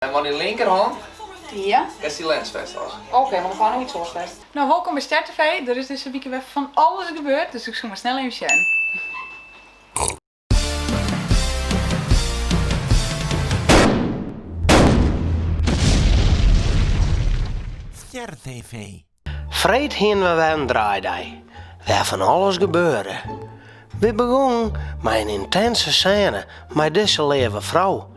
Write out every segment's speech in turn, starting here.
En mei dyn linkerhân Ja. kinst dy lens fêsthâlde. Oké, want ik hâld no iets oars fêst. No, wolkom by Ster TV. Der is dizze wike wer fan alles gebeurd, dus ik soe mar snel even sjen. Ster TV. Freed hiene we wer in draaidei, wêr fan alles gebeurde. We begongen mei in yntinse sêne mei dizze leave frou.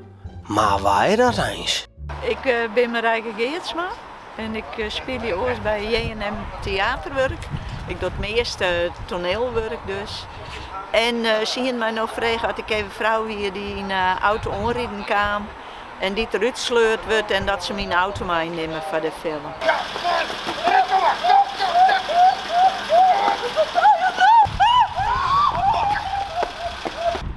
Mar wa is dat eins? Ik bin Marijke Geertsma en ik spylje oars by JNM Theaterwurk. Ik doch it measte toanielwurk dus. En se hiene my no frege oft ik even frou wie dy't yn 'e auto oanriden kaam. En dy't derút sleurd wurdt en dat se myn auto meinimme foar de film.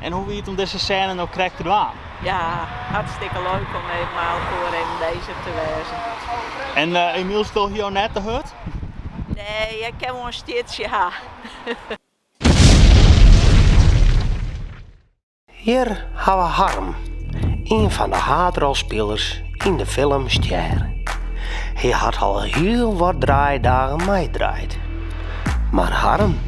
En hoe wie it om dizze sêne no krekt te dwaan? Ja, hartstikke leuk om even mei elkoar even bezich te wêzen. En Emiel sloech jo net te hurd? Nee, ik kin wol in stjitsje ha. Hjir ha we Harm, ien fan de haadrolspilers yn de film Stjer. Hy hat al hiel wat draaidagen meidraaid. Mar Harm,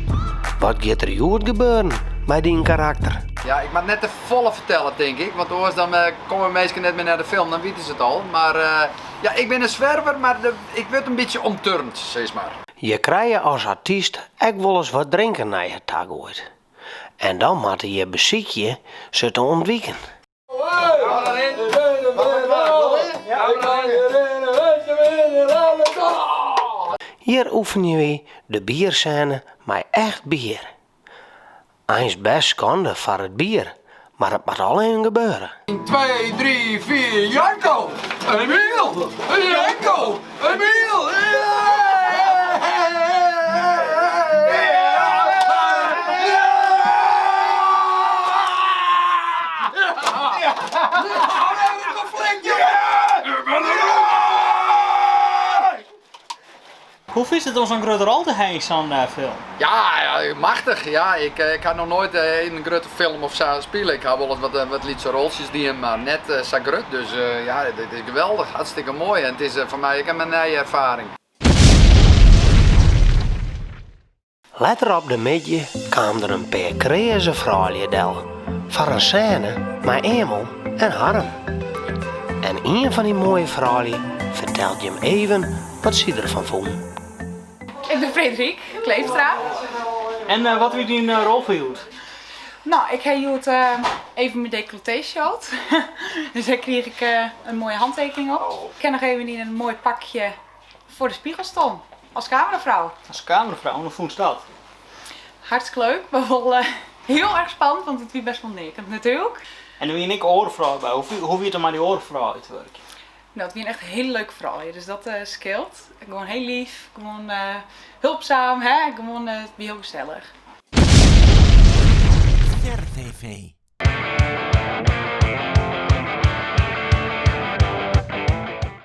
wat giet der hjoed gebeuren mei dyn karakter? Ja, ik moat net te folle fertelle tink ik, want oars dan komme minsken net mear nei de film, dan witte se it al. Mar ja, ik bin in swerver, mar ik wurd in bytsje omturnd, sis mar. Je krije as artyst ek wolris wat drinken nei je ta goaid. En dan moatte je besykje se te ûntwiken. Hjir oefenje wy de biersêne mei echt bier. Eins bêst skande foar it bier, mar it moat al even gebeure. 1, 2, 3, 4, Janko! Emiel! Janko! Emiel! Hoe fynst it om sa'n grutte rol te hawwen yn sa'n film? Ja, machtich. Ja, ik ik ha noch noait yn in grutte film of sa spile. Ik ha wolris wat wat lytse roltsjes dien, mar net sa grut. Dus ja, dit is geweldich. Hartstikke moai. En it is foar my ek in nije erfaring. Letter op de middei kaam der in pear kreaze froulju del foar in sêne mei Emel en Harm. En ien fan dy moaie froulju fertelt jim even wat sy derfan fûn. Ik bin Frederike Kleefstra. En wat wie dyn rol foar hjoed? No, ik ha hjoed even myn dekolletee showd. Dus dêr krige ik in moaie hantekening op. Ik ha noch even yn in moai pakje foar de spegel stien, as kamerafrou. As kamerafrou, hoe fûnst dat? Hartstikke leuk, mar wol hiel erch spannend, want it wie best wol neakend natuerlik. En der wiene ek oare froulju by. Hoe wie it om mei dy oare froulju te wurkjen? No, it wiene echt hiele leuke froulju, dus dat skeelt. Gewoan hiel leaf, gewoan hulpzaam, hè? Gewoan, it wie hiel gesellich. Ster TV.